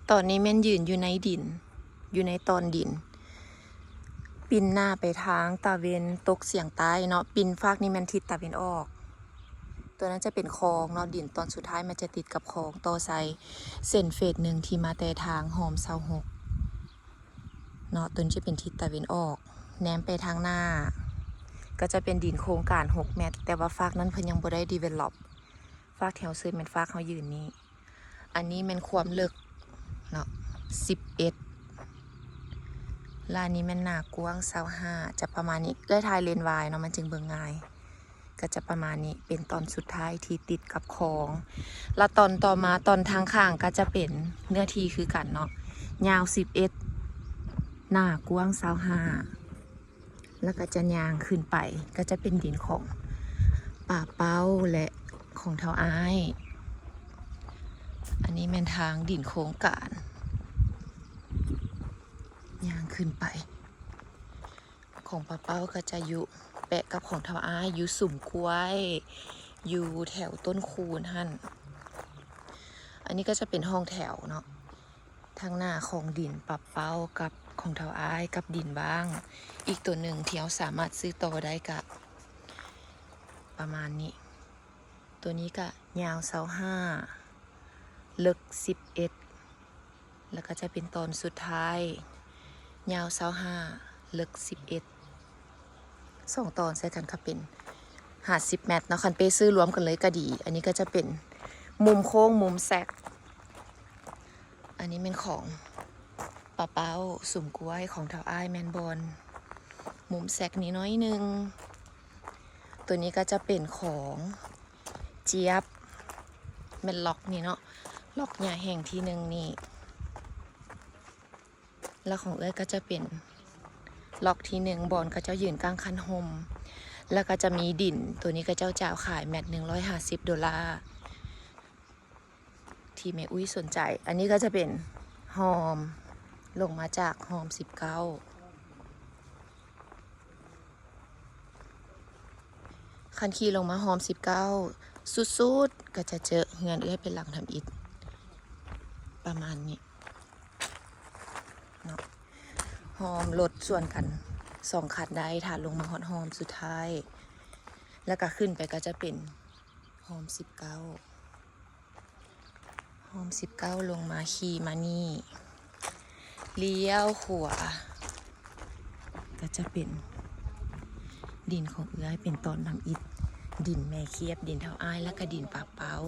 ຕອນນີ້ແມ່ນຢືນຢູ່ໃນດິນ ຢູ່ໃນຕອນດິນ ປິ່ນໜ້າໄປທາງຕາເວັນຕົກສຽງໃຕ້ເນາະ. ປິ່ນຟາກນີ້ແມ່ນທິດຕາເວັນອອກ. ຕົວນັ້ນຈະເປັນຄອງເນາະ, ດິນຕອນສຸດທ້າຍມັນຈະຕິດກັບຄອງ ຕໍ່ໃສ່ເສັ້ນເຟສໜຶ່ງທີ່ມາແຕ່ທາງຮອມຊາວຫົກເນາະ. ຕົວນີ້ຈະເປັນທິດຕາເວັນອອກ ແນມໄປທາງໜ້າ ກໍຈະເປັນດິນໂຄງການຫົກແມັດ, ແຕ່ວ່າຟາກນັ້ນເພິ່ນຍັງບໍ່ໄດ້ develop. ຟາກແຖວເຊີນແມ່ນຟາກເຮົາຢືນນີ້. ອັນນີ້ແມ່ນຄວາມເລິກເນາະ ສິບເອັດ ແລະ ອັນນີ້ແມ່ນໜ້າກວ້າງຊາວຫ້າ ຈະປະມານນີ້. ເອື້ອຍຖ່າຍເລນວາຍເນາະ ມັນຈຶ່ງເບິ່ງງ່າຍ. ກໍຈະປະມານນີ້ ເປັນຕອນສຸດທ້າຍທີ່ຕິດກັບຄອງ ແລະ ຕອນຕໍ່ມາ ຕອນທາງຂ້າງກໍຈະເປັນເນື້ອທີ່ຄືກັນເນາະ ຍາວສິບເອັດ ໜ້າກວ້າງຊາວຫ້າ ແລ້ວກໍຈະຍ່າງຂຶ້ນໄປ ກໍຈະເປັນດິນຂອງປ້າເປົ້າ ແລະ ຂອງທ້າວອ້າຍ. ອັນນີ້ແມ່ນທາງດິນໂຄງການ ຍ່າງຂຶ້ນໄປ ຂອງປ້າເປົ້າກໍຈະຢູ່ແປະກັບຂອງທ້າວອ້າຍ ຢູ່ສຸມກ້ວຍ ຢູ່ແຖວຕົ້ນຄູນຫັ້ນ. ອັນນີ້ກໍຈະເປັນຫ້ອງແຖວເນາະ ທາງໜ້າຂອງດິນປ້າເປົ້າກັບຂອງທ້າວອ້າຍ ກັບດິນວ່າງ. ອີກຕົວໜຶ່ງທີ່ເຮົາສາມາດຊື້ຕໍ່ໄດ້ກະປະມານນີ້. ຕົວນີ້ກະຍາວຊາວຫ້າ ເລິກສິບເອັດ ແລ້ວກໍຈະເປັນຕອນສຸດທ້າຍ ຍາວຊາວຫ້າ ເລິກສິບເອັດ ສອງຕອນໃສ່ກັນກໍເປັນຫ້າສິບແມັດເນາະ. ຄັນເປ້ຊື້ລວມກັນເລີຍກໍດີ. ອັນນີ້ກໍຈະເປັນມຸມໂຄ້ງ ມຸມແຊັກ. ອັນນີ້ແມ່ນຂອງປ້າເປົ້າ ສຸມກ້ວຍ ຂອງທ້າວອ້າຍແມ່ນບ່ອນມຸມແຊັກນີ້ໜ້ອຍໜຶ່ງ. ຕົວນີ້ກໍຈະເປັນຂອງຈຽບ ແມ່ນລັອກນີ້ເນາະ ລັອກຫຍ້າແຫ້ງທີໜຶ່ງນີ້. ແລ້ວຂອງເອື້ອຍກໍຈະເປັນລັອກທີໜຶ່ງ ບ່ອນເຂົາເຈົ້າຢືນກາງຄັນຮົ່ມ. ແລ້ວກໍຈະມີດິນ ຕົວນີ້ເຂົາເຈົ້າຈະເອົາຂາຍແມັດໜຶ່ງຮ້ອຍຫ້າສິບໂດລາ ທີ່ແມ່ອຸ້ຍສົນໃຈ. ອັນນີ້ກໍຈະເປັນຮອມ ລົງມາຈາກຮອມສິບເກົ້າ. ຄັນຂີ່ລົງມາຮອມສິບເກົ້າ ສຸດໆ ກໍຈະເຈີເຮືອນເອື້ອຍເປັນຫຼັງທຳອິດ ປະມານນີ້ເນາະ. ຮອມລົດສວນກັນສອງຄັນໄດ້ ຖ້າລົງມາຮອດຮອມສຸດທ້າຍ. ແລ້ວກໍຂຶ້ນໄປກໍຈະເປັນຮອມສິບເກົ້າ. ຮອມສິບເກົ້າລົງມາ ຂີ່ມານີ້ ລ້ຽວຂວາ ກໍຈະເປັນດິນຂອງເອື້ອຍເປັນຕອນທຳອິດ ດິນແມ່ຄຽບ ດິນທ້າວອ້າຍ ແລ້ວກໍດິນປ້າເປົ້າ.